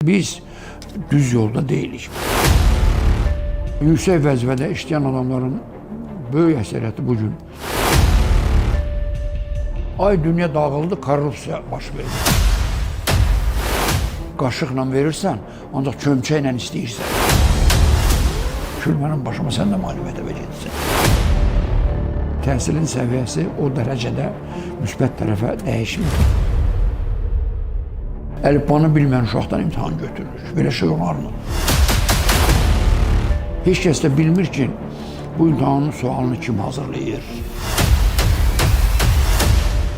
Biz düz yolda deyilik. Yüksək vəzifədə işləyən adamların böyük əksəriyyəti bu gün ay dünya dağıldı, korrupsiya baş verdi. Qaşıqla verirsən, ancaq kömçəklə istəyirsən. Kül mənim başıma, sən də ali məktəbə gedirsən. Təhsilin səviyyəsi o dərəcədə müsbət tərəfə dəyişmir. Əlifbanı bilməyən uşaqdan imtahan götürülür. Belə şey olarmı? Heç kəs də bilmir ki, bu imtahanın sualını kim hazırlayır.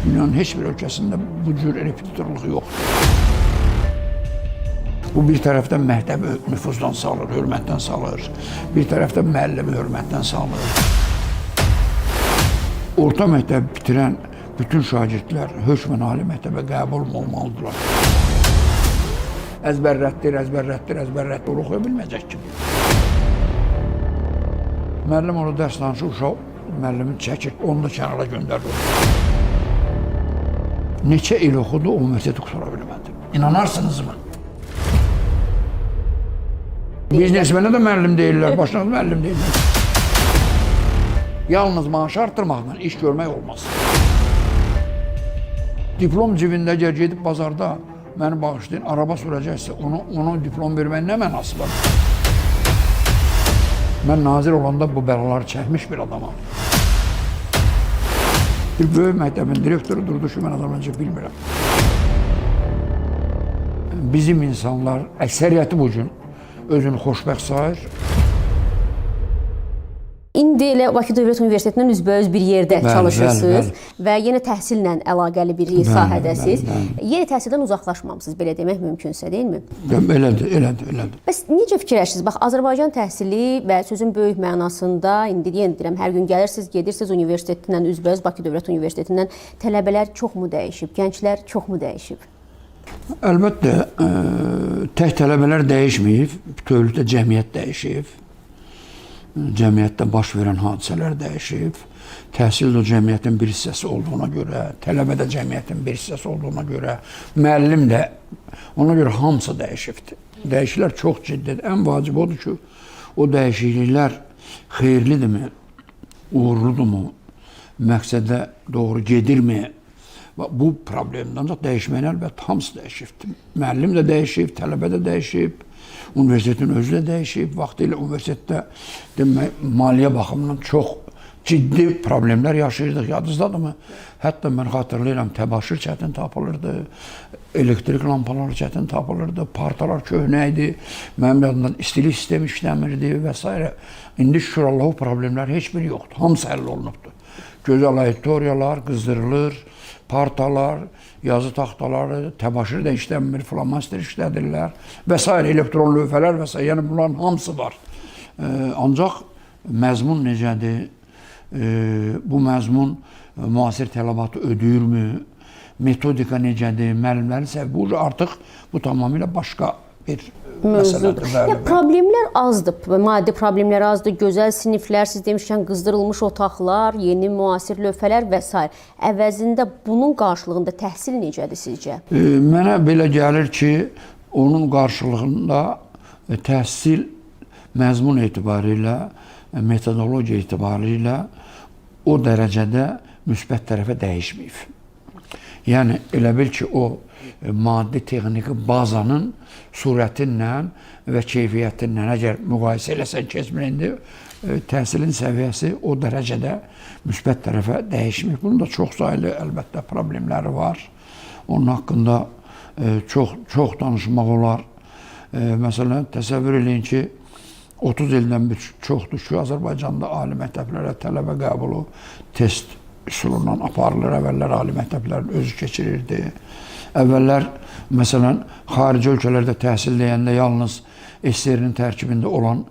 Dünyanın heç bir ölkəsində bu cür repetitorluq yoxdur. Bu bir tərəfdən məktəbi nüfuzdan salır, hörmətdən salır. Bir tərəfdən müəllimi hörmətdən salır. Orta məktəb bitirən bütün şagirdlər hökmən ali məktəbə qəbul olmalıdırlar. Əzbərlətdir, əzbərlətdir, əzbərlətdir. Onu oxuya bilməyəcək ki. Müəllim onu dərs danışır, uşaq müəllimi çəkir, onu da kənara göndərir. Neçə il oxudu, universiteti qutara bilmədi. İnanarsınızmı? Biznesmenə də müəllim deyirlər, başına da müəllim deyirlər. Yalnız maaşı artırmaqla iş görmək olmaz. Diplom cibində əgər gedib bazarda məni bağışlayın, araba sürəcəksə, onu diplom verməyin nə mənası var? Mən nazir olanda bu bəlaları çəkmiş bir adamam. Bir böyük məktəbin direktoru durdu ki, mən Azərbaycanca bilmirəm. Bizim insanlar, əksəriyyəti bu gün özünü xoşbəxt sayır. İndi elə Bakı Dövlət Universitetindən üzbəüz bir yerdə Bəli, çalışırsınız bəli, bəli. Və yenə təhsillə əlaqəli bir sahədəsiz. Bəli, bəli. Yenə təhsildən uzaqlaşmamısınız, belə demək mümkünsə, deyilmi? Elədir, elədir, elədir. Bəs necə fikirləşirsiniz? Bax, Azərbaycan təhsili və sözün böyük mənasında indi yenə deyirəm, hər gün gəlirsiniz, gedirsiniz universitetlə üzbəüz Bakı Dövlət Universitetindən tələbələr çoxmu dəyişib, gənclər çoxmu dəyişib? Əlbəttə, tək tələbələr dəyişməyib, bütövlükdə cəmiyyət dəyişib. Cəmiyyətdə baş verən hadisələr dəyişib. Təhsil də cəmiyyətin bir hissəsi olduğuna görə, tələbə də cəmiyyətin bir hissəsi olduğuna görə, müəllim də, ona görə hamısı dəyişibdir. Dəyişikliklər çox ciddidir. Ən vacib odur ki, o dəyişikliklər xeyirlidirmi, uğurludurmu, məqsədə doğru gedirmi? Və bu problemdir. Ancaq dəyişməyin əlbəttə hamısı dəyişibdir. Müəllim də dəyişib, tələbə də dəyişib, universitetin özü də dəyişib. Vaxtilə universitetdə demək, maliyyə baxımından çox ciddi problemlər yaşayırdıq. Yadınızdadırmı? Hətta mən xatırlayıram, təbaşir çətin tapılırdı, elektrik lampaları çətin tapılırdı, partalar köhnə idi, mənim yadımdan istilik sistemi işləmirdi və s. İndi şükür Allaha o problemlər heç biri yoxdur. Hamısı həll olunubdur. Gözəl auditoriyalar qızdırılır, partalar, yazı taxtaları, təbaşir də işlənmir, flomaster işlədirlər və s. elektron lövhələr və s. Yəni bunların hamısı var. Ancaq məzmun necədir? Bu məzmun müasir tələbatı ödəyirmi? Metodika necədir? Müəllimlərin səviyyəsi? Bu artıq bu tamamilə başqa bir məsələdir. Ya problemlər azdır, maddi problemlər azdır, gözəl siniflər, siz demişkən qızdırılmış otaqlar, yeni müasir lövhələr və s. Əvəzində bunun qarşılığında təhsil necədir sizcə? Mənə belə gəlir ki, onun qarşılığında təhsil məzmun etibarilə, metodologiya etibarilə o dərəcədə müsbət tərəfə dəyişməyib. Yəni elə bil ki, o maddi texniki bazanın surətinlə və keyfiyyətinlə əgər müqayisə eləsən keçmir indi təhsilin səviyyəsi o dərəcədə müsbət tərəfə dəyişmir. Bunun da çox saylı əlbəttə problemləri var. Onun haqqında çox çox danışmaq olar. Məsələn, təsəvvür eləyin ki, 30 ildən çoxdur ki, Azərbaycanda ali məktəblərə tələbə qəbulu test üsulundan aparılır. Əvvəllər ali məktəblərin özü keçirirdi. Əvvəllər, məsələn, xarici ölkələrdə təhsil deyəndə yalnız SSR-nin tərkibində olan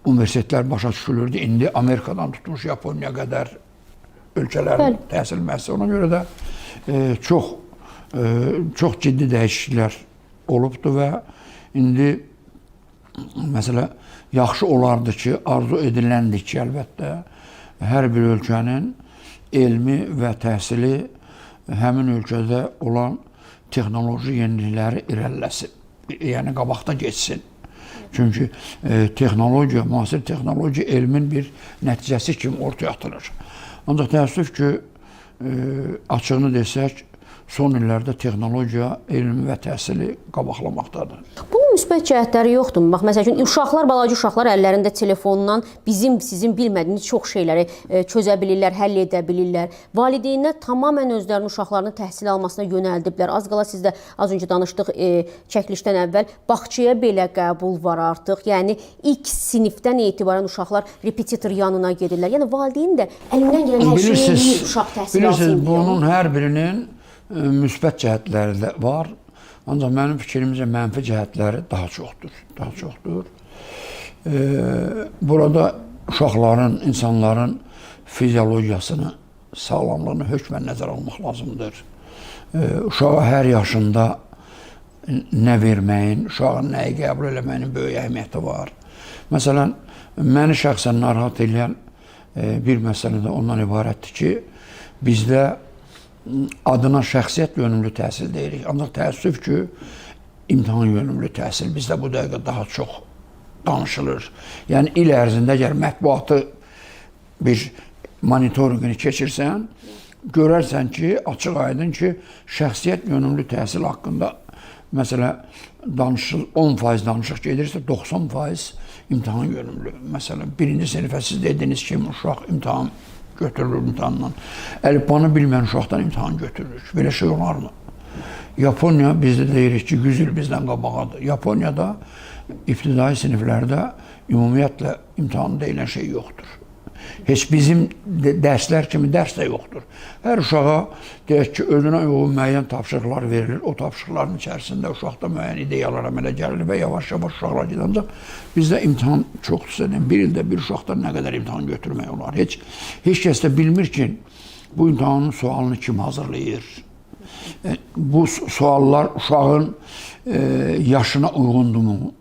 universitetlər başa düşülürdü. İndi Amerikadan tutmuş Yaponiya qədər ölkələrin təhsil müəssisəsi. Ona görə də çox çox ciddi dəyişikliklər olubdur və indi məsələ yaxşı olardı ki, arzu ediləndir ki, əlbəttə hər bir ölkənin elmi və təhsili həmin ölkədə olan texnoloji yenilikləri irəliləsin. yəni qabaqda getsin. Çünki texnologiya, müasir texnologiya elmin bir nəticəsi kimi ortaya atılır. Ancaq təəssüf ki, açığını desək, son illərdə texnologiya elmi və təhsili qabaqlamaqdadır. Bunun müsbət cəhətləri yoxdurmu? Bax, məsəl üçün uşaqlar, balaca uşaqlar əllərində telefonla bizim, sizin bilmədiyiniz çox şeyləri çözə bilirlər, həll edə bilirlər. Valideynlər tamamilə özlərinin uşaqlarını təhsil almasına yönəldiblər. Az qala siz də az öncə danışdıq çəkilişdən əvvəl bağçaya belə qəbul var artıq. Yəni ilk sinifdən etibarən uşaqlar repetitor yanına gedirlər. Yəni valideyn də əlindən gələn hər şeyi eləyir uşaq təhsil alsın deyə. Bunun hər birinin müsbət cəhətləri də var. Ancaq mənim fikrimcə mənfi cəhətləri daha çoxdur. Daha çoxdur. Burada uşaqların, insanların fiziologiyasını, sağlamlığını hökmən nəzərə almaq lazımdır. Uşağa hər yaşında nə verməyin, uşağın nəyi qəbul eləməyinin böyük əhəmiyyəti var. Məsələn, məni şəxsən narahat eləyən bir məsələ də ondan ibarətdir ki, bizdə adına şəxsiyyət yönümlü təhsil deyirik. Ancaq təəssüf ki, imtahan yönümlü təhsil bizdə bu dəqiqə daha çox danışılır. Yəni il ərzində əgər mətbuatı bir monitorinqini keçirsən, görərsən ki, açıq aydın ki, şəxsiyyət yönümlü təhsil haqqında məsələ danışıl 10% danışıq gedirsə, 90% imtahan yönümlü. Məsələn, birinci sinifə siz dediyiniz kimi uşaq imtahan götürülür imtahandan. Əlifbanı bilməyən uşaqdan imtahan götürülür. Belə şey olarmı? Yaponiya, bizdə deyirik ki, 100 il bizdən qabağadır. Yaponiyada ibtidai siniflərdə ümumiyyətlə imtahan deyilən şey yoxdur. Heç bizim dərslər kimi dərs də yoxdur. Hər uşağa deyək ki, özünə uyğun müəyyən tapşırıqlar verilir. O tapşırıqların içərisində uşaqda müəyyən ideyalar əmələ gəlir və yavaş-yavaş uşaqlar gedir. Ancaq bizdə imtahan çoxdursa, bir ildə bir uşaqdan nə qədər imtahan götürmək olar? Heç kəs də bilmir ki, bu imtahanın sualını kim hazırlayır? Bu suallar uşağın yaşına uyğundurmu?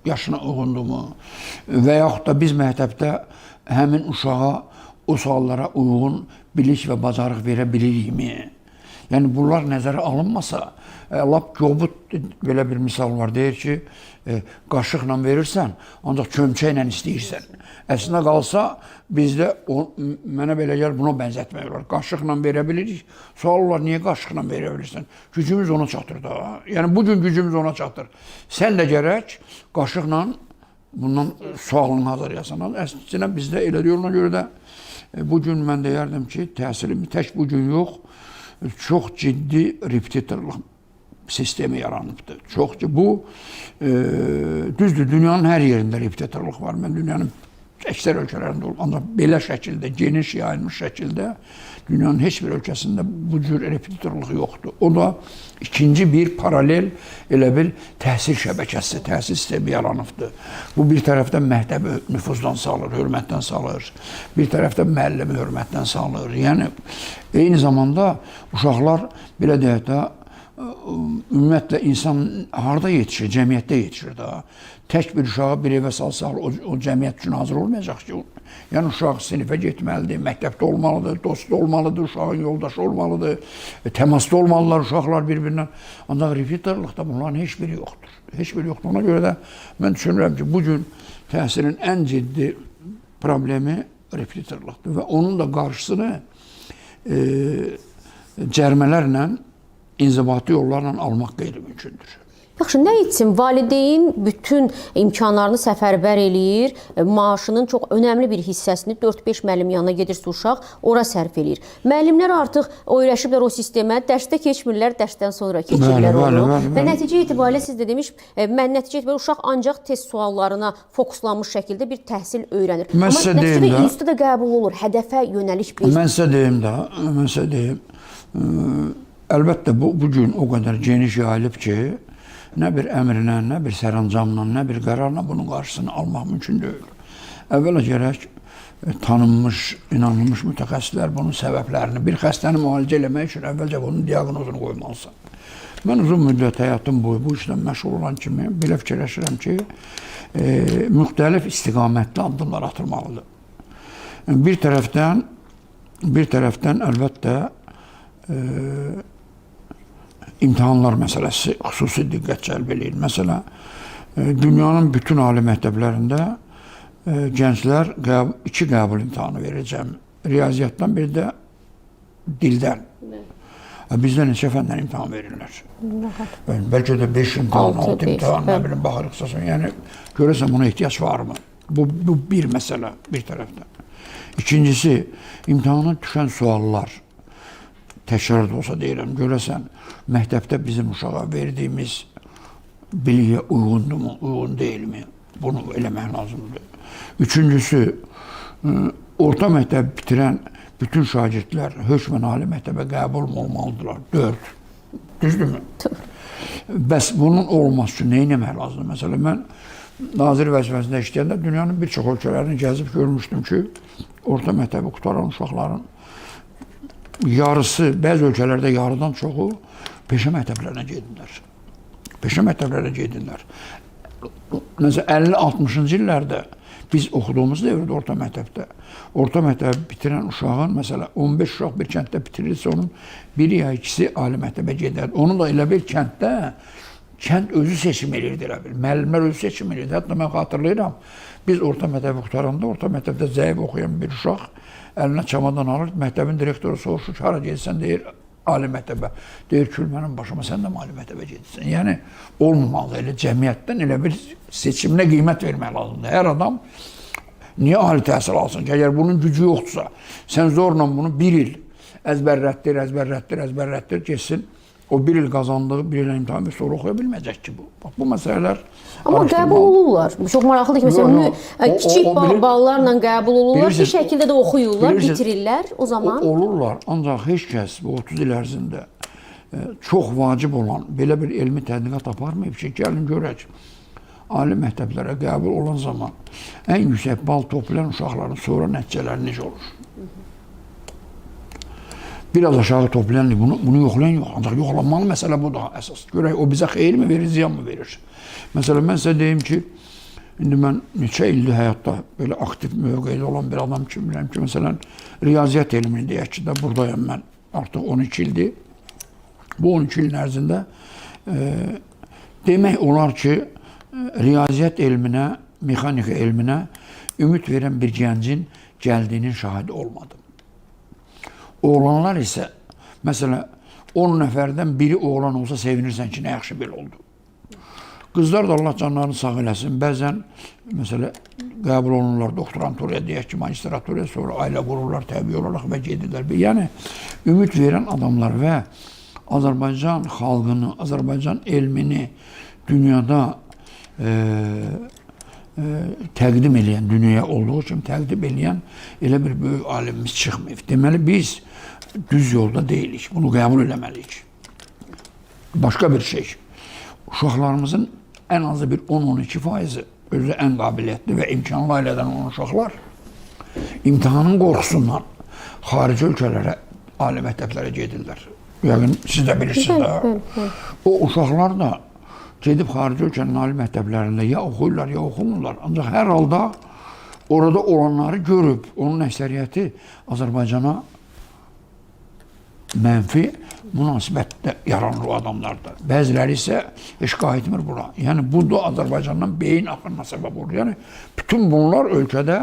Yaşına uyğundurmu? Və yaxud da biz məktəbdə həmin uşağa o suallara uyğun bilik və bacarıq verə bilirikmi? Yəni bunlar nəzərə alınmasa, lap kobud belə bir misal var, deyir ki, qaşıqla verirsən, ancaq çömçəklə istəyirsən. Əslində qalsa, bizdə mənə belə gəlir, buna bənzətmək olar. Qaşıqla verə bilirik. Sual olar, niyə qaşıqla verə bilirsən? Gücümüz ona çatır da. Yəni bugün gücümüz ona çatır. Sən də gərək qaşıqla bundan sualını hazırlayasan. Əslində bizdə elə deyil, ona görə də bugün mən deyərdim ki, təhsilimiz tək bugün yox, çox ciddi repetitorluq sistemi yaranıbdır. Çox ki, bu düzdür, dünyanın hər yerində repetitorluq var. Mən dünyanın əksər ölkələrində olub. Ancaq belə şəkildə, geniş yayılmış şəkildə dünyanın heç bir ölkəsində bu cür repetitorluq yoxdur. O da ikinci bir paralel elə bir təhsil şəbəkəsi, təhsil sistemi yaranıbdır. Bu bir tərəfdən məktəbi nüfuzdan salır, hörmətdən salır. Bir tərəfdən müəllimi hörmətdən salır. Yəni eyni zamanda uşaqlar belə deyək də, ümumiyyətlə insan harda yetişir? Cəmiyyətdə yetişir da. Tək bir uşağı bir evə salsaq, o cəmiyyət üçün hazır olmayacaq ki. Yəni uşaq sinifə getməlidir, məktəbdə olmalıdır, dostu olmalıdır, uşağın yoldaşı olmalıdır, təmasda olmalılar uşaqlar bir-birindən. Ancaq repetitorluqda bunların heç biri yoxdur. Heç biri yoxdur. Ona görə də mən düşünürəm ki, bugün təhsilin ən ciddi problemi repetitorluqdur və onun da qarşısını cərmələrlə, inzibati yollarla almaq qeyri-mümkündür. Yaxşı, nə etsin? Valideyn bütün imkanlarını səfərbər eləyir, maaşının çox önəmli bir hissəsini 4-5 müəllim yanına gedirsə uşaq, ora sərf eləyir. Müəllimlər artıq öyrəşiblər o sistemə, dərsdə keçmirlər, dərsdən sonra keçirlər onu. Və nəticə etibarilə siz də demiş, mən nəticə etibarilə uşaq ancaq test suallarına fokuslanmış şəkildə bir təhsil öyrənir. Mən Amma nəticədə institutda da qəbul olur, hədəfə yönəlik bir. Mən sizə deyim də, mən sizə deyim. Əlbəttə bu gün o qədər geniş yayılıb ki, nə bir əmrlə, nə bir sərəncamla, nə bir qərarla bunun qarşısını almaq mümkün deyil. Əvvəla gərək tanınmış, inanılmış mütəxəssislər bunun səbəblərini, bir xəstəni müalicə eləmək üçün əvvəlcə bunun diaqnozunu qoymalısan. Mən uzun müddət həyatım boyu bu işlə məşğul olan kimi belə fikirləşirəm ki, müxtəlif istiqamətli addımlar atılmalıdır. Bir tərəfdən əlbəttə İmtahanlar məsələsi xüsusi diqqət cəlb eləyir. Məsələn, dünyanın bütün ali məktəblərində gənclər iki qəbul imtahanı verəcəm. Riyaziyyatdan, bir də dildən. Bizdə neçə fəndən imtahan verirlər? Bəlkə də 5 imtahan, 6 imtahan, nə bilim, baxır ixtisasına. Yəni, görəsən buna ehtiyac varmı? Bu bir məsələ bir tərəfdən. İkincisi, imtahana düşən suallar, təkrar da olsa deyirəm, görəsən, məktəbdə bizim uşağa verdiyimiz biliyə uyğundurmu, uyğun deyilmi? Bunu eləmək lazımdır. Üçüncüsü, orta məktəb bitirən bütün şagirdlər hökmən ali məktəbə qəbul olmalıdırlar. 4. Düzdürmü? Bəs bunun olması üçün nə etmək lazımdır? Məsələn, mən nazir vəzifəsində işləyəndə dünyanın bir çox ölkələrini gəzib görmüşdüm ki, orta məktəbi qutaran uşaqların yarısı, bəzi ölkələrdə yarıdan çoxu peşə məktəblərinə gedirlər. Peşə məktəblərinə gedirlər. Məsələn, 50-60-cı illərdə biz oxuduğumuz dövrdə orta məktəbdə, orta məktəbi bitirən uşağın, məsələn, 15 uşaq bir kənddə bitirirsə, onun biri ya ikisi ali məktəbə gedər. Onu da elə bir kənddə, kənd özü seçim eləyirdi elə bil, müəllimlər özü seçim eləyirdi. Hətta mən xatırlayıram, biz orta məktəbi qurtaranda, orta məktəbdə zəif oxuyan bir uşaq əlinə çamadan alır, məktəbin direktoru soruşur ki, hara gedirsən, deyir, ali məktəbə. Deyir, kül mənim başıma, sən də ali məktəbə gedirsən. Yəni, olmamalı elə cəmiyyətdən elə bir seçiminə qiymət vermək lazımdır. Hər adam niyə ali təhsil alsın ki, əgər bunun gücü yoxdursa, sən zorla bunu bir il əzbərlətdir, əzbərlətdir, əzbərlətdir, getsin. O bir il qazandığı, bir il imtahan və sonra oxuya bilməyəcək ki bu. Bax, bu məsələlər Amma qəbul olurlar. Bu çox maraqlıdır ki, məsələn, kiçik ballarla qəbul olurlar, bir şəkildə də oxuyurlar, bitirirlər o zaman. Olurlar, ancaq heç kəs bu 30 il ərzində çox vacib olan belə bir elmi tədqiqat aparmayıb ki, gəlin görək, ali məktəblərə qəbul olan zaman ən yüksək bal toplayan uşaqların sonra nəticələri necə olur? Biraz aşağı toplayan, bunu yoxlayan yox. Ancaq yoxlanmalı məsələ budur əsas. Görək, o bizə xeyir mi verir, ziyan mı verir? Məsələn, mən sizə deyim ki, indi mən neçə ildir həyatda belə aktiv mövqeyli olan bir adam kimi bilirəm ki, məsələn, riyaziyyat elmini deyək ki, də buradayam mən artıq 12 ildir. Bu 12 ilin ərzində demək olar ki, riyaziyyat elminə, mexanika elminə ümid verən bir gəncin gəldiyinin şahidi olmadım. Oğlanlar isə, məsələn, 10 nəfərdən biri oğlan olsa sevinirsən ki, nə yaxşı belə oldu. Qızlar da Allah canlarını sağ eləsin. Bəzən, məsələ, qəbul olunurlar doktoranturaya, deyək ki, magistraturaya, sonra ailə qururlar təbii olaraq və gedirlər. Yəni, ümid verən adamlar və Azərbaycan xalqını, Azərbaycan elmini dünyada təqdim eləyən, dünyaya olduğu kimi təqdim eləyən elə bir böyük alimimiz çıxmayıb. Deməli, biz düz yolda deyilik. Bunu qəbul eləməliyik. Başqa bir şey. Uşaqlarımızın ən azı bir 10-12%-i özü ən qabiliyyətli və imkanlı ailədən olan uşaqlar imtahanın qorxusundan xarici ölkələrə, ali məktəblərə gedirlər. Yəqin siz də bilirsiniz də. O uşaqlar da gedib xarici ölkənin ali məktəblərində ya oxuyurlar, ya oxumurlar. Ancaq hər halda orada olanları görüb, onun əksəriyyəti Azərbaycana mənfi münasibətdə yaranır o adamlarda. Bəziləri isə heç qayıtmır bura. Yəni, bu da Azərbaycandan beyin axınına səbəb olur. Yəni, bütün bunlar ölkədə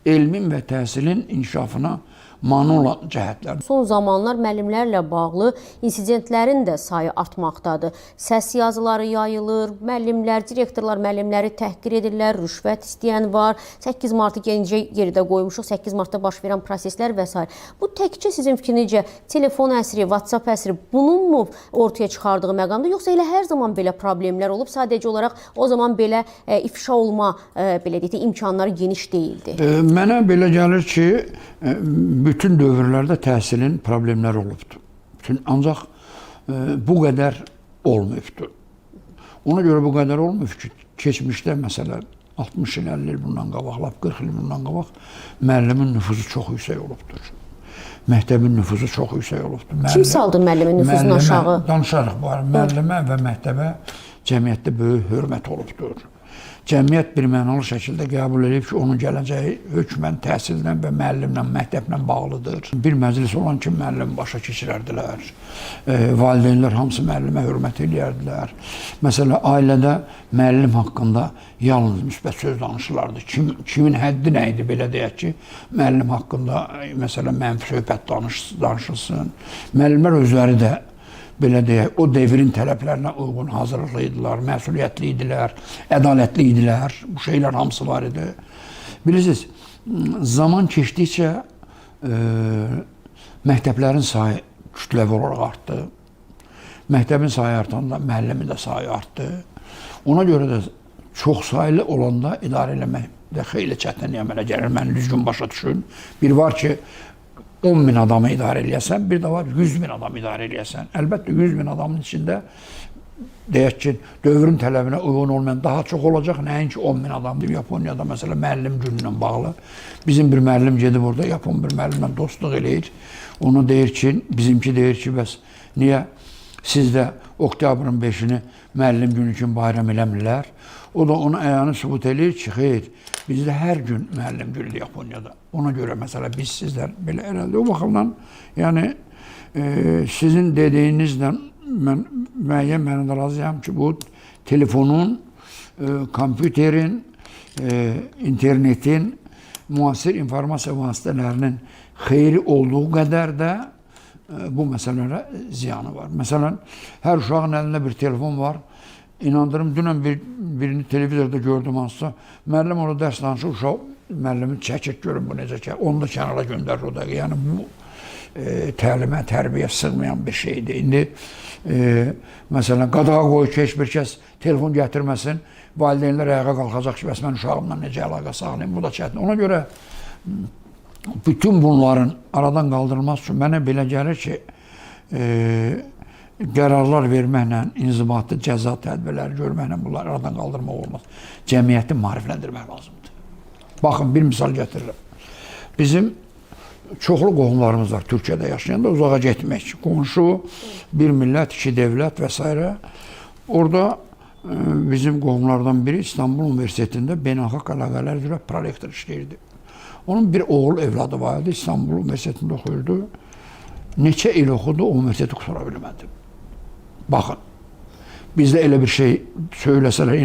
elmin və təhsilin inkişafına mane olan cəhətlər. Son zamanlar müəllimlərlə bağlı insidentlərin də sayı artmaqdadır. Səs yazıları yayılır, müəllimlər, direktorlar müəllimləri təhqir edirlər, rüşvət istəyən var. 8 Martı gəncə geridə qoymuşuq, 8 Martda baş verən proseslər və s. Bu təkcə sizin fikrincə telefon əsri, WhatsApp əsri bunun mu ortaya çıxardığı məqamdır, yoxsa elə hər zaman belə problemlər olub, sadəcə olaraq o zaman belə ifşa olma, belə deyək də, imkanları geniş deyildi? Mənə belə gəlir ki, bütün dövrlərdə təhsilin problemləri olubdur. Ancaq bu qədər olmayıbdır. Ona görə bu qədər olmayıb ki, keçmişdə məsələn 60 il, 50 il bundan qabaq, lap 40 il bundan qabaq müəllimin nüfuzu çox yüksək olubdur. Məktəbin nüfuzu çox yüksək olubdur. Kim saldı müəllimin nüfuzunu aşağı? Danışarıq bu arada. Müəllimə və məktəbə cəmiyyətdə böyük hörmət olubdur. Cəmiyyət bir mənalı şəkildə qəbul edib ki, onun gələcəyi hökmən təhsillə və müəllimlə, məktəblə bağlıdır. Bir məclis olan ki, müəllim başa keçirərdilər. Valideynlər hamısı müəllimə hörmət eləyərdilər. Məsələn, ailədə müəllim haqqında yalnız müsbət söz danışılardı. Kimin həddi nə idi, belə deyək ki, müəllim haqqında məsələn mənfi söhbət danışılsın. Müəllimlər özləri də belə deyək, o devrin tələblərinə uyğun hazırlıqlı idilər, məsuliyyətli idilər, ədalətli idilər. Bu şeylər hamısı var idi. Bilirsiniz, zaman keçdikcə məktəblərin sayı kütləvi olaraq artdı. Məktəbin sayı artanda müəllimin də sayı artdı. Ona görə də çox saylı olanda idarə eləmək də xeyli çətinlik əmələ gəlir. Mən düzgün başa düşün. Bir var ki, 10 min adamı idarə eləyəsən, bir də var 100 min adam idarə eləyəsən. Əlbəttə 100 min adamın içində deyək ki, dövrün tələbinə uyğun olmayan daha çox olacaq, nəinki 10 min adam. Yaponiyada məsələn müəllim günü ilə bağlı bizim bir müəllim gedib orada yapon bir müəllimlə dostluq eləyir. Onu deyir ki, bizimki deyir ki, bəs niyə sizdə oktyabrın 5-ini müəllim günü kimi bayram eləmirlər? O da ona əyani sübut eləyir ki, xeyr, bizdə hər gün müəllim günüdür Yaponiyada. Ona görə məsələ biz sizlər belə elədi. O baxımdan, yəni sizin dediyinizlə mən müəyyən mənada razıyam ki, bu telefonun, kompüterin, internetin, müasir informasiya vasitələrinin xeyri olduğu qədər də bu məsələlərə ziyanı var. Məsələn, hər uşağın əlində bir telefon var. İnandırım, dünən birini televizorda gördüm hansısa. Müəllim orada dərs danışır, uşaq müəllimi çəkir, görün bu necə ki, onu da kənara göndərir o dəqiqə. Yəni bu təlimə, tərbiyə sığmayan bir şeydir. İndi məsələn, qadağa qoyur ki, heç bir kəs telefon gətirməsin, valideynlər ayağa qalxacaq ki, bəs mən uşağımla necə əlaqə saxlayım, bu da çətin. Ona görə bütün bunların aradan qaldırılması üçün mənə belə gəlir ki, qərarlar verməklə, inzibati cəza tədbirləri görməklə bunları aradan qaldırmaq olmaz. Cəmiyyəti maarifləndirmək lazımdır. Baxın, bir misal gətirirəm. Bizim çoxlu qohumlarımız var Türkiyədə yaşayanda, uzağa getmək. Qonşu, bir millət, iki devlət və s. Orada bizim qohumlardan biri İstanbul Universitetində beynəlxalq əlaqələr üzrə prorektor işləyirdi. Onun bir oğul evladı var idi, İstanbul Universitetində oxuyurdu. Neçə il oxudu, o universiteti qutara bilmədi. Baxın, bizdə elə bir şey söyləsələr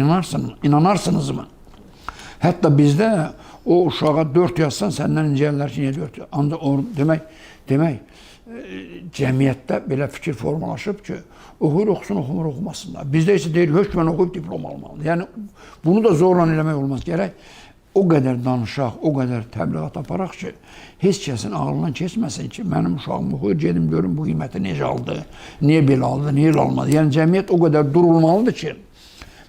inanarsınız mı? Hətta bizdə o uşağa 4 yazsan, səndən incəyərlər ki, niyə 4 yazsan? Ancaq o, demək, cəmiyyətdə belə fikir formalaşıb ki, oxuyur, oxusun, oxumur, oxumasınlar. Bizdə isə deyir, hökmən oxuyub diplom almalıdır. Yəni, bunu da zorla eləmək olmaz. Gərək o qədər danışaq, o qədər təbliğat aparaq ki, heç kəsin ağlından keçməsin ki, mənim uşağım oxuyur, gedim görüm bu qiyməti necə aldı, niyə belə aldı, niyə elə almadı. Yəni, cəmiyyət o qədər durulmalıdır ki,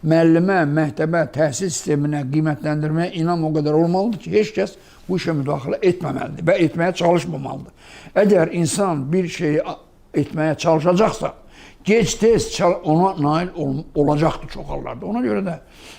müəllimə, məktəbə, təhsil sisteminə, qiymətləndirməyə inam o qədər olmalıdır ki, heç kəs bu işə müdaxilə etməməlidir və etməyə çalışmamalıdır. Əgər insan bir şeyi etməyə çalışacaqsa, gec-tez ona nail olacaqdır çox hallarda. Ona görə də,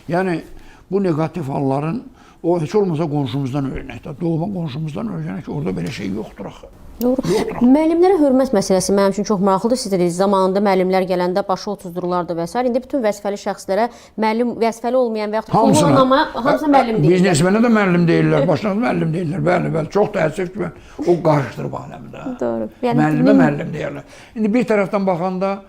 yəni, bu neqativ halların o heç olmasa qonşumuzdan öyrənək də, doğma qonşumuzdan öyrənək ki, orada belə şey yoxdur axı. Doğru. Müəllimlərə hörmət məsələsi mənim üçün çox maraqlıdır. Siz dediniz, zamanında müəllimlər gələndə başı otuzdururlardı və s. İndi bütün vəzifəli şəxslərə müəllim, vəzifəli olmayan və yaxud pullu olan amma hamısına müəllim deyirlər. Biznesmenə də müəllim deyirlər, başına da müəllim deyirlər. Bəli, bəli. Çox təəssüf ki, o qarışdırıb aləmi də. Doğru. Yəni, müəllimə müəllim deyirlər. İndi bir tərəfdən baxanda,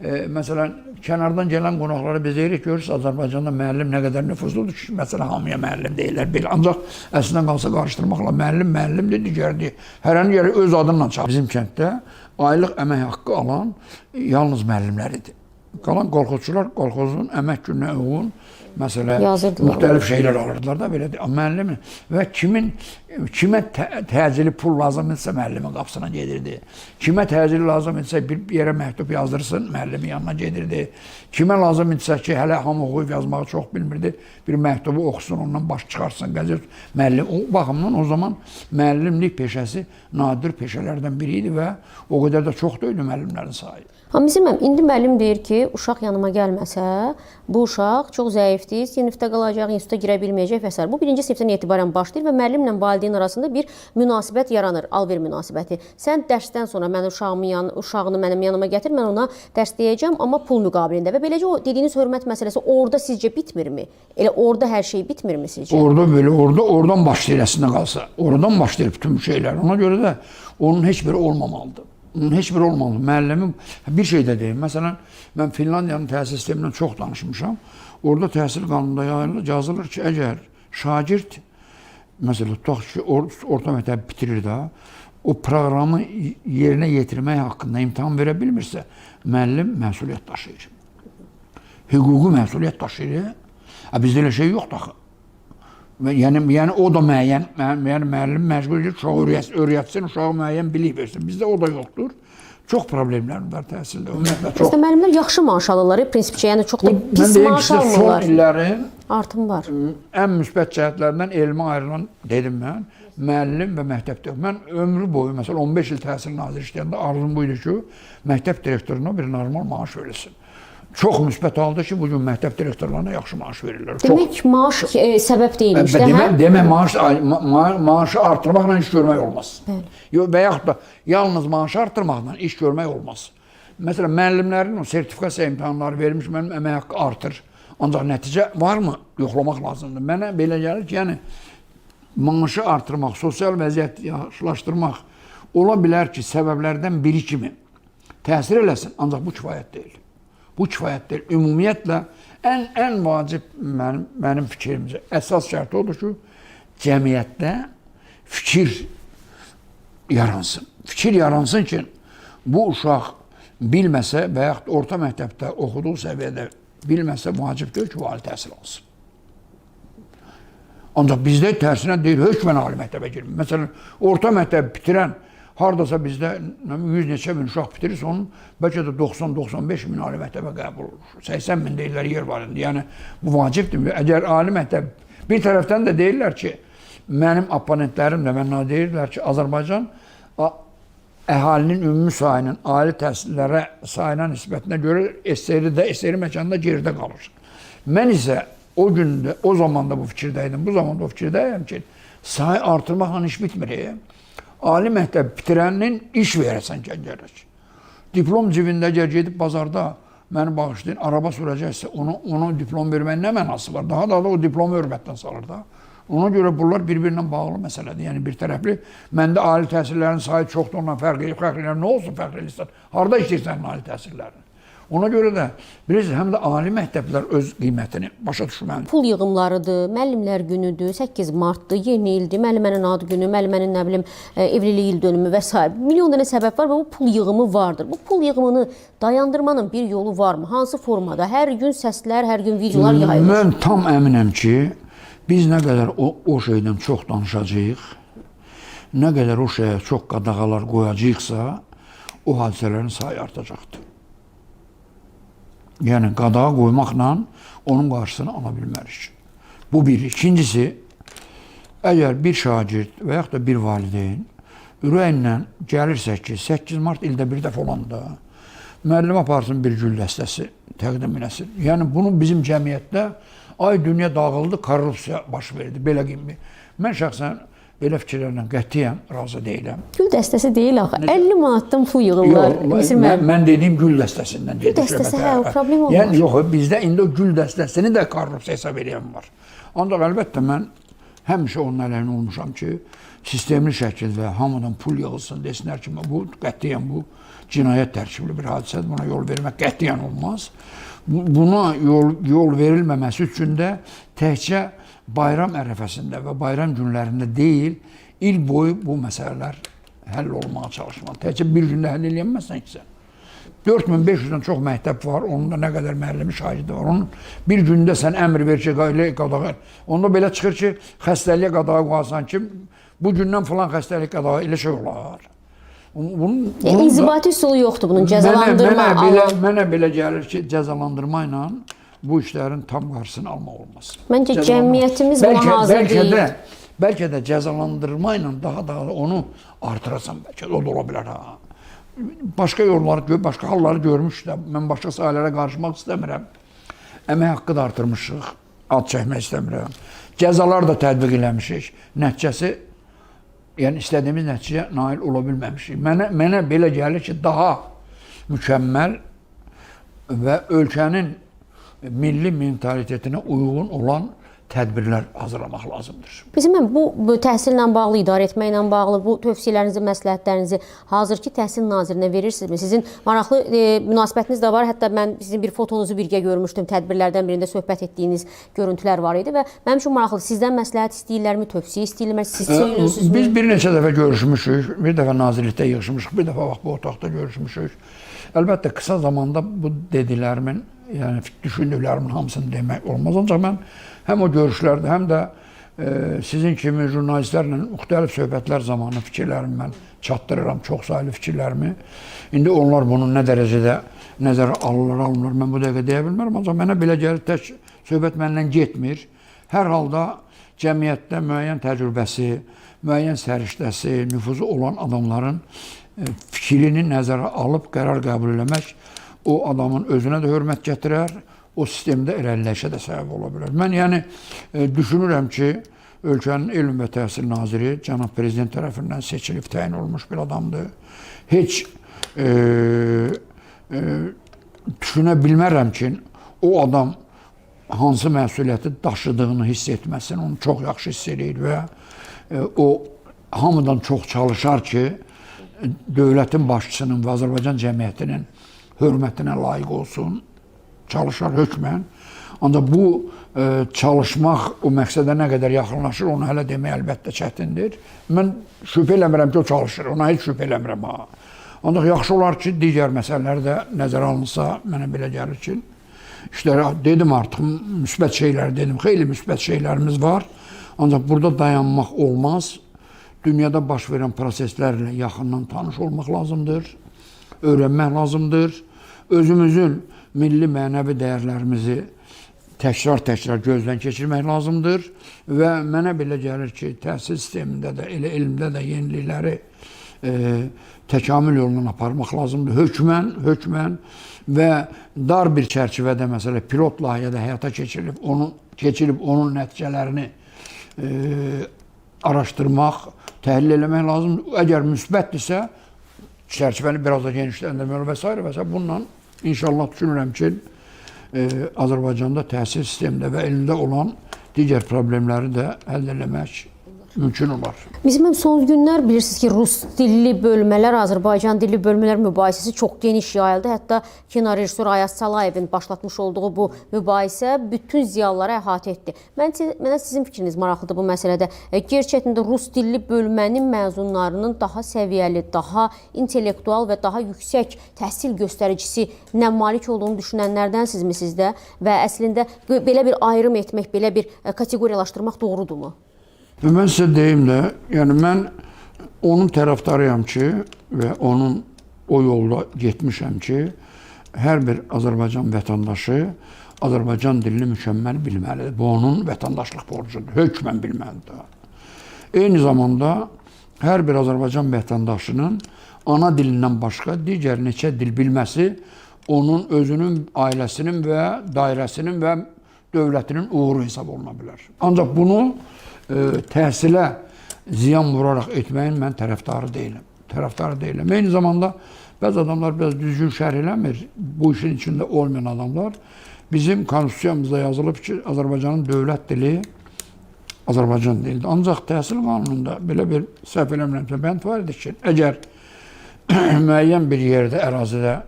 məsələn, kənardan gələn qonaqlara biz deyirik, görürsünüz, Azərbaycanda müəllim nə qədər nüfuzludur ki, məsələn, hamıya müəllim deyirlər. Belə. Ancaq əslində qalsa qarışdırmaqla müəllim, müəllimdir, digərdir. Hərəni gərək öz adınla çağır. Bizim kənddə aylıq əmək haqqı alan yalnız müəllimlər idi. Qalan kolxozçular kolxozun əmək gününə uyğun, məsələ, müxtəlif şeylər alırdılar da, belə deyək. Müəllim və kimə təcili pul lazım idisə müəllimin qapısına gedirdi. Kimə təcili lazım idisə bir yerə məktub yazdırsın, müəllimin yanına gedirdi. Kimə lazım idisə ki, hələ hamı oxuyub yazmağı çox bilmirdi, bir məktubu oxusun, ondan baş çıxarsın, qəzet müəllim. O baxımdan o zaman müəllimlik peşəsi nadir peşələrdən biri idi və o qədər də çox deyildi müəllimlərin sayı. Amma bizim indi müəllim deyir ki, uşaq yanıma gəlməsə, bu uşaq çox zəifdir, sinifdə qalacaq, instituta girə bilməyəcək və s. Bu birinci sinifdən etibarən başlayır və müəllimlə valideyn arasında bir münasibət yaranır, alver münasibəti. Sən dərsdən sonra mən uşağını mənim yanıma gətir, mən ona dərs deyəcəm, amma pul müqabilində. Və beləcə o dediyiniz hörmət məsələsi orada sizcə bitmirmi? Elə orada hər şey bitmirmi sizcə? Orada belə, oradan başlayır əslində qalsa. Oradan başlayır bütün şeylər. Ona görə də onun heç biri olmamalıdır. Onun heç biri olmamalıdır. Müəllimin bir şey də deyim. Məsələn, mən Finlandiyanın təhsil sistemindən çox danışmışam. Orada təhsil qanununda yazılır ki, əgər şagird məsələn, tutaq ki, orta məktəb bitirir də, o proqramı yerinə yetirmək haqqında imtahan verə bilmirsə, müəllim məsuliyyət daşıyır. Hüquqi məsuliyyət daşıyır. Bizdə elə şey yoxdur axı. Yəni o da müəyyən, yəni müəllim məcbur edir uşağı öyrətsin, uşağı müəyyən bilik versin. Bizdə o da yoxdur. Çox problemlər var təhsildə. Ümumiyyətlə çox. Əslində müəllimlər yaxşı maaş alırlar, prinsipcə, yəni çox da pis maaş almırlar. Son illərin artım var. Ən müsbət cəhətlərindən elmə ayrılan dedim mən, müəllim və məktəb direktoru. Mən ömrü boyu, məsələn 15 il təhsil naziri işləyəndə arzum buydu ki, məktəb direktoruna bir normal maaş verilsin. Çox müsbət halda ki, bugün məktəb direktorlarına yaxşı maaş verirlər. Demək maaş səbəb deyilmiş də, hə? Demək maaşı artırmaqla iş görmək olmaz. Bəli. Və yaxud da yalnız maaşı artırmaqla iş görmək olmaz. Məsələn, müəllimlərin o sertifikasiya imtahanları verilmiş, mənim əmək haqqı artır. Ancaq nəticə varmı? Yoxlamaq lazımdır. Mənə belə gəlir ki, yəni maaşı artırmaq, sosial vəziyyəti yaxşılaşdırmaq ola bilər ki, səbəblərdən biri kimi təsir eləsin, ancaq bu kifayət deyil. Bu kifayət deyil. Ümumiyyətlə, ən vacib mənim fikrimcə əsas şərt odur ki, cəmiyyətdə fikir yaransın. Fikir yaransın ki, bu uşaq bilməsə və yaxud orta məktəbdə oxuduğu səviyyədə bilməsə vacib deyil ki, ali təhsil alsın. Ancaq bizdə tərsinə deyil, hökmən ali məktəbə girmir. Məsələn, orta məktəb bitirən hardasa bizdə 100 neçə min uşaq bitirirsə, onun bəlkə də 90-95 min ali məktəbə qəbul olur. 80 min deyirlər yer var indi. Yəni, bu vacibdir. Əgər ali məktəb, bir tərəfdən də deyirlər ki, mənim oponentlərim də mənə deyirlər ki, Azərbaycan əhalinin ümumi sayının ali təhsillərə sayına nisbətinə görə SSR məkanda geridə qalır. Mən isə o gündə, o zamanda bu fikirdəydim, bu zamanda o fikirdəyəm ki, sayı artırmaqla iş bitmir. Ali məktəb bitirənin iş verəsən gərək. Diplom cibində əgər gedib bazarda məni bağışlayın, araba sürəcəksə ona diplom verməyin nə mənası var? Daha da o diplomu hörmətdən salır da. Ona görə bunlar bir-birinə bağlı məsələdir. Yəni bir tərəfli, məndə ali təhsillərin sayı çoxdur, ondan fərq eləyir, fərq eləyir. Nə olsun fərq eləyirsən? Harada işləyirsən ali təhsillərini? Ona görə də, bilirsiniz, həm də ali məktəblər öz qiymətini başa düşməlidir. Pul yığımlarıdır, müəllimlər günüdür, 8 martdır, yeni ildir, müəllimənin ad günü, müəllimənin nə bilim evlilik il dönümü və s. Milyon dənə səbəb var və bu pul yığımı vardır. Bu pul yığımını dayandırmanın bir yolu varmı? Hansı formada? Hər gün səslər, hər gün videolar yayılır. Mən tam əminəm ki, biz nə qədər o şeydən çox danışacağıq, nə qədər o şeyə çox qadağalar qoyacağıqsa, o hadisələrin sayı artacaqdır. Yəni, qadağa qoymaqla onun qarşısını ala bilmərik. Bu bir. İkincisi, əgər bir şagird və yaxud da bir valideyn ürəyinlə gəlirsə ki, 8 mart ildə bir dəfə olanda müəllim aparsın bir gül dəstəsi təqdim eləsin. Yəni, bunu bizim cəmiyyətdə ay dünya dağıldı, korrupsiya baş verdi, belə kimi. Mən şəxsən belə fikirlərlə qətiyyən razı deyiləm. Gül dəstəsi deyil axı. 50 manatdan pul yığırlar. Mən dediyim gül dəstəsindən. Gül dəstəsi, hə, o problem olmaz. Yəni, yox, bizdə indi o gül dəstəsini də korrupsiya hesab eləyən var. Ancaq əlbəttə mən həmişə onun əleyhinə olmuşam ki, sistemli şəkildə hamıdan pul yığılsın, desinlər ki, bu qətiyyən bu cinayət tərkibli bir hadisədir, buna yol vermək qətiyyən olmaz. Buna yol verilməməsi üçün də təkcə bayram ərəfəsində və bayram günlərində deyil, il boyu bu məsələlər həll olmağa çalışmalı. Təkcə bir gündə həll eləyəməzsən ki sən. 4500-dən çox məktəb var, onun da nə qədər müəllimi şagirdi var. Onun bir gündə sən əmr ver ki, qadağa. Onda belə çıxır ki, xəstəliyə qadağa qoyarsan ki, bu gündən filan xəstəlik qadağa, elə şey olar. İnzibati üsulu yoxdur bunun, cəzalandırma. Mənə belə gəlir ki, cəzalandırma ilə bu işlərin tam qarşısını almaq olmaz. Məncə cəmiyyətimiz buna hazır deyil. Bəlkə də cəzalandırma ilə daha da onu artırasan, bəlkə də o da ola bilər. Ha. Başqa yolları, başqa halları görmüşük də. Mən başqa sahələrə qarışmaq istəmirəm. Əmək haqqı da artırmışıq. Ad çəkmək istəmirəm. Cəzalar da tətbiq eləmişik. Nəticəsi, yəni istədiyimiz nəticəyə nail ola bilməmişik. Mənə belə gəlir ki, daha mükəmməl və ölkənin milli mentalitetinə uyğun olan tədbirlər hazırlamaq lazımdır. Bizim bu təhsillə bağlı, idarə etməklə bağlı bu tövsiyələrinizi, məsləhətlərinizi hazırki təhsil nazirinə verirsinizmi? Sizin maraqlı münasibətiniz də var. Hətta mən sizin bir fotonuzu birgə görmüşdüm. Tədbirlərdən birində söhbət etdiyiniz görüntülər var idi və mənim üçün maraqlı. Sizdən məsləhət istəyirlərmi, tövsiyə istəyirlərmi? Siz söylüyorsunuzmu? Biz bir neçə dəfə görüşmüşük. Bir dəfə nazirlikdə yığışmışıq, bir dəfə bax bu otaqda görüşmüşük. Əlbəttə qısa zamanda bu dediklərimin, yəni düşündüklərimin hamısını demək olmaz. Ancaq mən həm o görüşlərdə, həm də sizin kimi jurnalistlərlə müxtəlif söhbətlər zamanı fikirlərimi mən çatdırıram, çox saylı fikirlərimi. İndi onlar bunu nə dərəcədə nəzərə alırlar, almırlar, mən bu dəqiqə deyə bilmərəm. Ancaq mənə belə gəlir, tək söhbət məndən getmir. Hər halda cəmiyyətdə müəyyən təcrübəsi, müəyyən səriştəsi, nüfuzu olan adamların fikrini nəzərə alıb qərar qəbul eləmək o adamın özünə də hörmət gətirər, o sistemdə irəliləyişə də səbəb ola bilər. Mən yəni düşünürəm ki, ölkənin Elm və Təhsil Naziri cənab prezident tərəfindən seçilib təyin olunmuş bir adamdır. Heç düşünə bilmərəm ki, o adam hansı məsuliyyəti daşıdığını hiss etməsin, onu çox yaxşı hiss eləyir və o hamıdan çox çalışar ki, dövlətin başçısının və Azərbaycan cəmiyyətinin hörmətinə layiq olsun, çalışar hökmən. Ancaq bu çalışmaq o məqsədə nə qədər yaxınlaşır, onu hələ demək əlbəttə çətindir. Mən şübhə eləmirəm ki, o çalışır, ona heç şübhə eləmirəm ha. Ancaq yaxşı olar ki, digər məsələlər də nəzərə alınsa, mənə belə gəlir ki, işlərə dedim artıq, müsbət şeylər dedim, xeyli müsbət şeylərimiz var. Ancaq burada dayanmaq olmaz. Dünyada baş verən proseslərlə yaxından tanış olmaq lazımdır, öyrənmək lazımdır. Özümüzün milli mənəvi dəyərlərimizi təkrar-təkrar gözdən keçirmək lazımdır və mənə belə gəlir ki, təhsil sistemində də, elə elmdə də yenilikləri təkamül yolundan aparmaq lazımdır. Hökmən və dar bir çərçivədə, məsələ pilot layihədə həyata keçirilib, onun nəticələrini araşdırmaq, təhlil eləmək lazımdır. Əgər müsbətdirsə, çərçivəni biraz da genişləndirmək və s. və s. Bununla inşallah düşünürəm ki, Azərbaycanda təhsil sistemində və elmdə olan digər problemləri də həll eləmək mümkün olar. Bizim son günlər bilirsiniz ki, rus dilli bölmələr, Azərbaycan dilli bölmələr mübahisəsi çox geniş yayıldı. Hətta kino rejissor Ayaz Salayevin başlatmış olduğu bu mübahisə bütün ziyalıları əhatə etdi. Mənə sizin fikriniz maraqlıdır bu məsələdə. Gerçəkdən də rus dilli bölmənin məzunlarının daha səviyyəli, daha intellektual və daha yüksək təhsil göstəricisi nə malik olduğunu düşünənlərdənsinizmi siz də? Və əslində belə bir ayrım etmək, belə bir kateqoriyalaşdırmaq doğrudurmu? Mən sizə deyim də, yəni mən onun tərəfdarıyam ki, və onun o yolda getmişəm ki, hər bir Azərbaycan vətəndaşı Azərbaycan dilini mükəmməl bilməlidir. Bu onun vətəndaşlıq borcudur, hökmən bilməlidir. Eyni zamanda hər bir Azərbaycan vətəndaşının ana dilindən başqa digər neçə dil bilməsi onun özünün, ailəsinin və dairəsinin və dövlətinin uğuru hesab oluna bilər. Ancaq bunu təhsilə ziyan vuraraq etməyin mən tərəfdarı deyiləm. Tərəfdarı deyiləm. Eyni zamanda bəzi adamlar biraz düzgün şərh eləmir. Bu işin içində olmayan adamlar. Bizim konstitusiyamızda yazılıb ki, Azərbaycanın dövlət dili Azərbaycan dilidir. Ancaq təhsil qanununda belə bir səhv eləmirəmsə bənd var idi ki, əgər müəyyən bir yerdə, ərazidə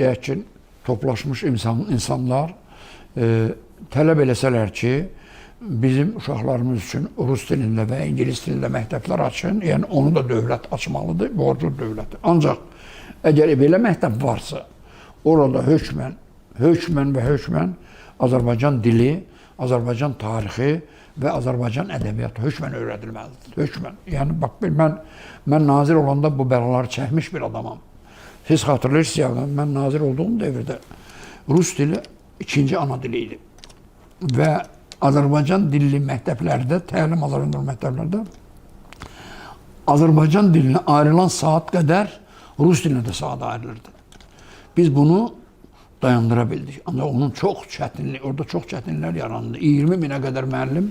deyək ki, toplaşmış insanlar tələb eləsələr ki, bizim uşaqlarımız üçün rus dilində və ingilis dilində məktəblər açın, yəni onu da dövlət açmalıdır, borcu dövləti. Ancaq əgər belə məktəb varsa, orada hökmən və hökmən Azərbaycan dili, Azərbaycan tarixi və Azərbaycan ədəbiyyatı hökmən öyrədilməlidir. Hökmən. Yəni bax mən nazir olanda bu bəlaları çəkmiş bir adamam. Siz xatırlayırsınız yəqin, mən nazir olduğum dövrdə rus dili ikinci ana dili idi. Və Azərbaycan dilli məktəblərdə, təlim Azərbaycan məktəblərdə Azərbaycan dilinə ayrılan saat qədər Rus dilinə də saat ayrılırdı. Biz bunu dayandıra bildik. Ancaq onun çox çətinlik, orada çox çətinliklər yarandı. 20 minə qədər müəllim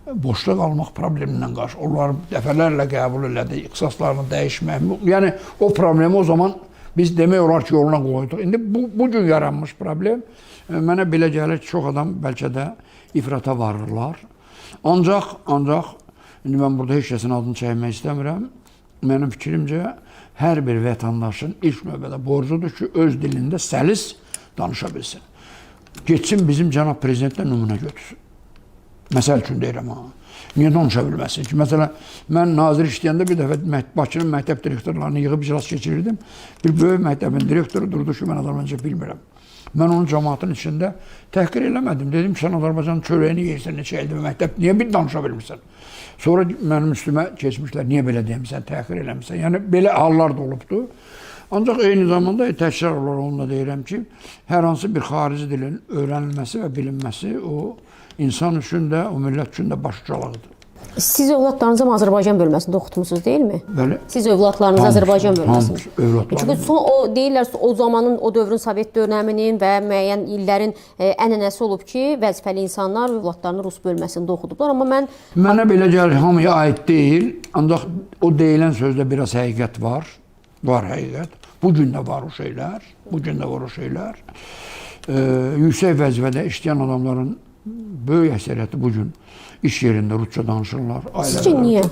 boşda qalmaq problemindən qarşı. Onlar dəfələrlə qəbul elədi, ixtisaslarını dəyişmək. Yəni o problemi o zaman biz demək olar ki, yoluna qoyduq. İndi bu gün yaranmış problem mənə belə gəlir ki, çox adam bəlkə də ifrata varırlar. Ancaq indi mən burada heç kəsin adını çəkmək istəmirəm. Mənim fikrimcə hər bir vətəndaşın ilk növbədə borcudur ki, öz dilində səlis danışa bilsin. Getsin bizim cənab prezidentdən nümunə götürsün. Məsəl üçün deyirəm ha. Niyə danışa bilməsin ki? Məsələn, mən nazir işləyəndə bir dəfə Bakının məktəb direktorlarını yığıb iclas keçirirdim. Bir böyük məktəbin direktoru durdu ki, mən Azərbaycanca bilmirəm. Mən onu cəmaatın içində təhqir eləmədim. Dedim ki, sən Azərbaycanın çörəyini yeyirsən neçə ildir məktəb, niyə bir danışa bilmirsən? Sonra mənim üstümə keçmişlər, niyə belə demirsən, təhqir eləmirsən? Yəni belə hallar da olubdu. Ancaq eyni zamanda təkrar olaraq onu da deyirəm ki, hər hansı bir xarici dilin öyrənilməsi və bilinməsi o insan üçün də, o millət üçün də başucalığıdır. Siz övladlarınızı Azərbaycan bölməsində oxutmusunuz, deyilmi? Bəli. Siz övladlarınızı Azərbaycan bölməsində. Hamısı övladlarım. Çünki son o deyirlər o zamanın, o dövrün Sovet dönəminin və müəyyən illərin ənənəsi olub ki, vəzifəli insanlar övladlarını rus bölməsində oxudublar. Amma mənə belə gəlir, hamıya aid deyil. Ancaq o deyilən sözdə biraz həqiqət var. Var həqiqət. Bu gün də var o şeylər. Bu gün də var o şeylər. Yüksək vəzifədə işləyən adamların böyük əksəriyyəti bu gün iş yerində rusca danışırlar. Sizcə niyə?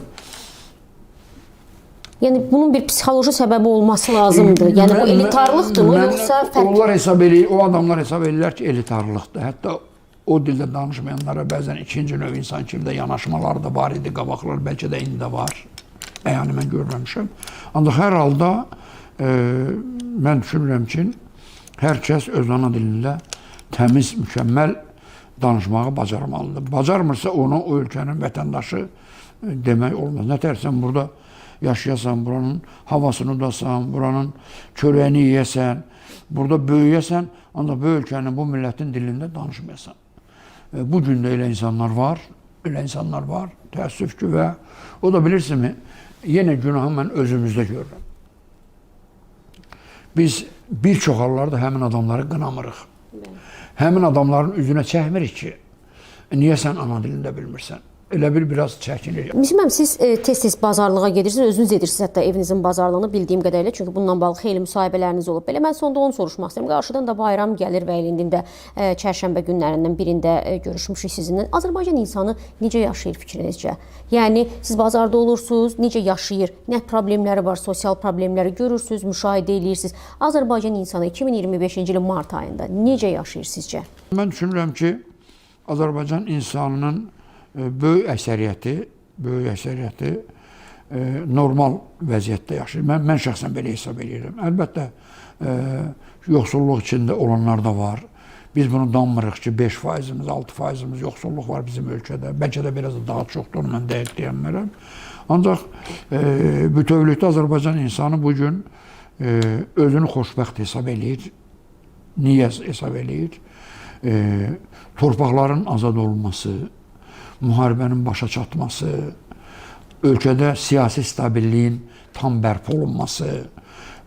Yəni bunun bir psixoloji səbəbi olması lazımdır. Yəni bu elitarlıqdırmı yoxsa fərq? Onlar hesab eləyir, o adamlar hesab eləyirlər ki, elitarlıqdır. Hətta o dildə danışmayanlara bəzən ikinci növ insan kimi də yanaşmalar da var idi, qabaqlar bəlkə də indi də var. Yəni mən görməmişəm. Ancaq hər halda mən düşünürəm ki, hər kəs öz ana dilində təmiz, mükəmməl danışmağı bacarmalıdır. Bacarmırsa onu o ölkənin vətəndaşı demək olmaz. Nətərsən burada yaşayasan, buranın havasını udasan, buranın çörəyini yeyəsən, burada böyüyəsən, ancaq bu ölkənin, bu millətin dilində danışmayasan. Bu gün də elə insanlar var, elə insanlar var, təəssüf ki və o da bilirsinizmi, yenə günahı mən özümüzdə görürəm. Biz bir çox hallarda həmin adamları qınamırıq. Həmin adamların üzünə çəkmirik ki, niyə sən ana dilində bilmirsən? Elə bir biraz çəkinir. Müslüm müəllim, siz tez-tez bazarlığa gedirsiniz, özünüz edirsiniz hətta evinizin bazarlığını bildiyim qədərilə, çünki bununla bağlı xeyli müsahibələriniz olub. Belə mən sonda onu soruşmaq istəyirəm. Qarşıdan da bayram gəlir və indi də çərşənbə günlərindən birində görüşmüşük sizinlə. Azərbaycan insanı necə yaşayır fikrinizcə? Yəni siz bazarda olursunuz, necə yaşayır? Nə problemləri var, sosial problemləri görürsünüz, müşahidə edirsiniz. Azərbaycan insanı 2025-ci ilin mart ayında necə yaşayır sizcə? Mən düşünürəm ki, Azərbaycan insanının böyük əksəriyyəti normal vəziyyətdə yaşayır. Mən şəxsən belə hesab edirəm. Əlbəttə, yoxsulluq içində olanlar da var. Biz bunu danmırıq ki, 5%-imiz, 6%-imiz yoxsulluq var bizim ölkədə. Bəlkə də biraz da daha çoxdur, onu mən dəqiq deyəmərəm. Ancaq bütövlükdə Azərbaycan insanı bu gün özünü xoşbəxt hesab eləyir. Niyə hesab eləyir? Torpaqların azad olunması, müharibənin başa çatması, ölkədə siyasi stabilliyin tam bərpa olunması,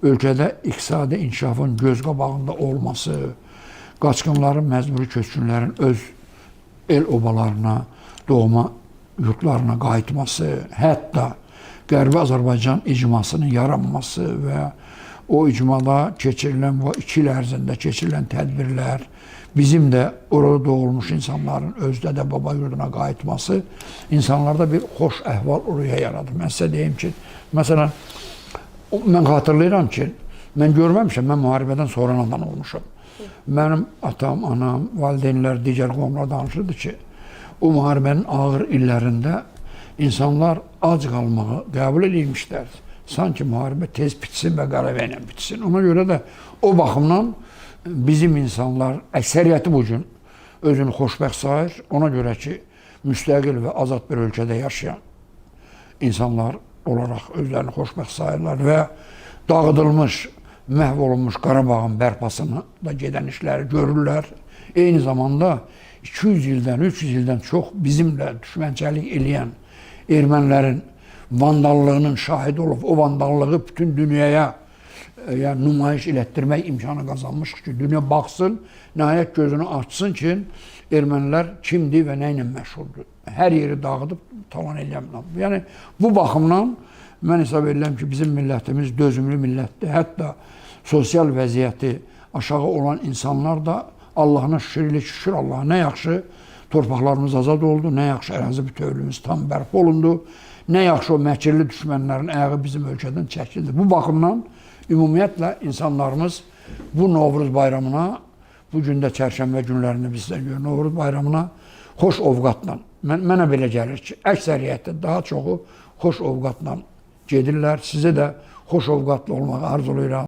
ölkədə iqtisadi inkişafın göz qabağında olması, qaçqınların, məcburi köçkünlərin öz el obalarına, doğma yurtlarına qayıtması, hətta Qərbi Azərbaycan icmasının yaranması və o icmada keçirilən, bu 2 il ərzində keçirilən tədbirlər, bizim də orada doğulmuş insanların öz dədə-baba yurduna qayıtması insanlarda bir xoş əhval-ruhiyyə yaradır. Mən sizə deyim ki, məsələn, mən xatırlayıram ki, mən görməmişəm, mən müharibədən sonradan olmuşam. Mənim atam, anam, valideynlər, digər qohumlar danışırdı ki, o müharibənin ağır illərində insanlar ac qalmağı qəbul edilmişlər. Sanki müharibə tez bitsin və qələbə ilə bitsin. Ona görə də o baxımdan bizim insanlar, əksəriyyəti bu gün özünü xoşbəxt sayır. Ona görə ki, müstəqil və azad bir ölkədə yaşayan insanlar olaraq özlərini xoşbəxt sayırlar və dağıdılmış, məhv olunmuş Qarabağın bərpasını da gedən işləri görürlər. Eyni zamanda 200 ildən, 300 ildən çox bizimlə düşmənçilik eləyən ermənilərin vandallığının şahidi olub, o vandallığı bütün dünyaya yəni nümayiş elətdirmək imkanı qazanmışıq ki, dünya baxsın, nəhayət gözünü açsın ki, ermənilər kimdir və nə ilə məşğuldur. Hər yeri dağıdıb talan eləyən. Yəni bu baxımdan mən hesab edirəm ki, bizim millətimiz dözümlü millətdir. Hətta sosial vəziyyəti aşağı olan insanlar da Allahına şükür elə ki, şükür Allaha, nə yaxşı torpaqlarımız azad oldu, nə yaxşı ərazi bütövlüyümüz tam bərpa olundu, nə yaxşı o məkirli düşmənlərin ayağı bizim ölkədən çəkildi. Bu baxımdan ümumiyyətlə insanlarımız bu Novruz bayramına, bu gün də çərşənbə günlərində biz də görürük, Novruz bayramına xoş ovqatla, mənə belə gəlir ki, əksəriyyəti daha çoxu xoş ovqatla gedirlər. Sizə də xoş ovqatlı olmağı arzulayıram.